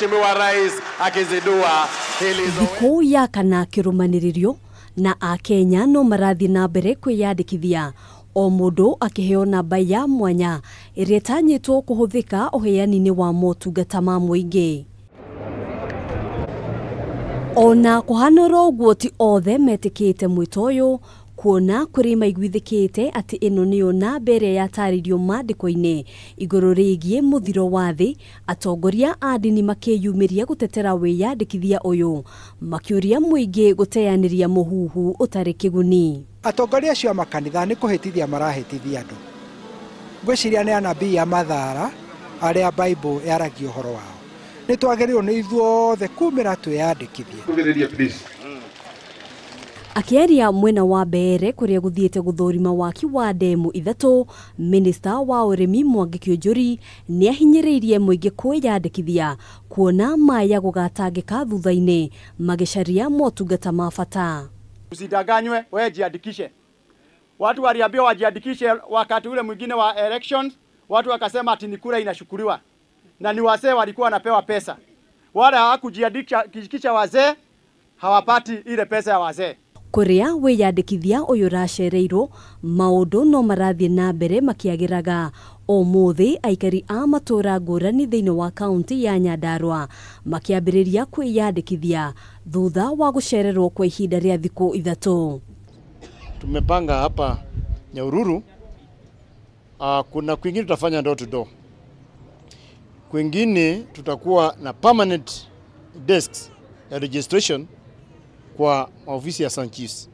Mheshimiwa Rais akizindua hili Thikũ ya kana kĩrũmanĩrĩrio na akenya no marathiĩ na mbere kwĩyandĩkithia, o mũndũ akĩheo namba ya mwanya ĩrĩa ĩtanyĩtwo kũhũthĩka ũheani-inĩ wa motungata ma mũingĩ. Ona kũhana oro ũguo, ti othe metĩkĩte mwĩto ũyũ, kuona kũrĩ maiguithĩkĩte atĩ ĩno nĩyo namba ĩrĩa yatarĩirio maandĩko-inĩ igũrũ rĩgiĩ mũthiro wa thĩ. Atongoria a ndini makĩyumĩria gũtetera wĩyandĩkithia ũyũ, makĩũria mũingĩ gũteanĩria mũhuhu ũtarĩ kĩguni. Atongoria acio a makanitha nĩ kũhĩtithia marahĩtithia andũ. Ngwĩciria nĩ anabii a mathara arĩa Bible yaragia ũhoro wao. Nĩ twagĩrĩirwo nĩ ithuothe kumĩra twĩyandĩkithie. Akĩaria mwena wa Mbeere kũrĩa gũthiĩte gũthũrima waki wa ndemu 3, minista wa ũrĩmi Mwangi Kĩũnjũri nĩ ahinyĩrĩirie mũingĩ kwĩyandĩkithia kuona maya gũgatangĩka thutha-inĩ magĩcaria motungata ma bata. Usidanganywe, wewe jiandikishe. Watu waliambiwa wajiandikishe wakati ule mwingine wa elections, watu wakasema ati ni kura inashukuliwa. Na ni wazee walikuwa wanapewa pesa. Wale hawakujiandikisha wazee hawapati ile pesa ya wazee. Kũrĩa wĩyandĩkithia ũyũ ũracereirwo, maũndũ no marathiĩ na mbere makĩagĩraga. Ũmũthĩ aikari a matũũra ngũrani thĩinĩ wa kaunti ya Nyandarua makĩambĩrĩria kwĩyandĩkithia thutha wa gũcererwo kwa ihinda rĩa thikũ 3. Tumepanga hapa Nyahururu, kuna kwingine tutafanya door to door. Kwingine tutakuwa na permanent desks ya registration kwa ofisi ya Sanchis.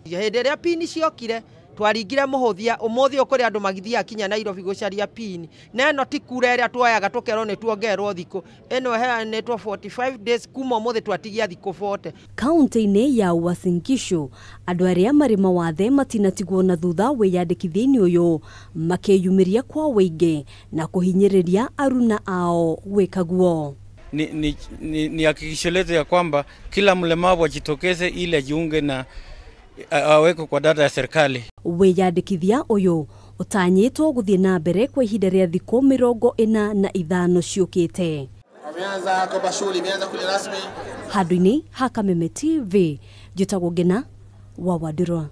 Hĩndĩ ĩrĩa pini ciokire twaringire mũhũthia, ũmũthĩ ũkũrĩ andũ magithiaga kinya Nairobi gũcaria pini, na ĩno ti kura ĩrĩa tuoyaga tũkerwo nĩ tuongererwo thikũ, ĩno ĩheanĩtwo 45 days kuma ũmũthĩ twatigia thikũ 40. Kaunti-inĩ ya Uasin Gishu andũ arĩa marĩ mawathe matinatigwo na thutha wĩyandĩkithia-inĩ ũyũ, makĩyumĩria kwa wĩingĩ na kũhinyĩrĩria aruna ao gwĩka guo. Ni hakikisho letu ya kwamba kila mlemavu ajitokeze ili ajiunge na awekwe kwa data ya serikali. Wĩyandĩkithia ũyũ ũtanyĩtwo gũthiĩ na mbere kwa ihinda rĩa thikũ 45 ciũkĩte. Wameanza kwamba shughuli imeanza kule rasmi. Handũ-inĩ ha Kameme TV, njĩtagwo Ngina wa Wandirwa.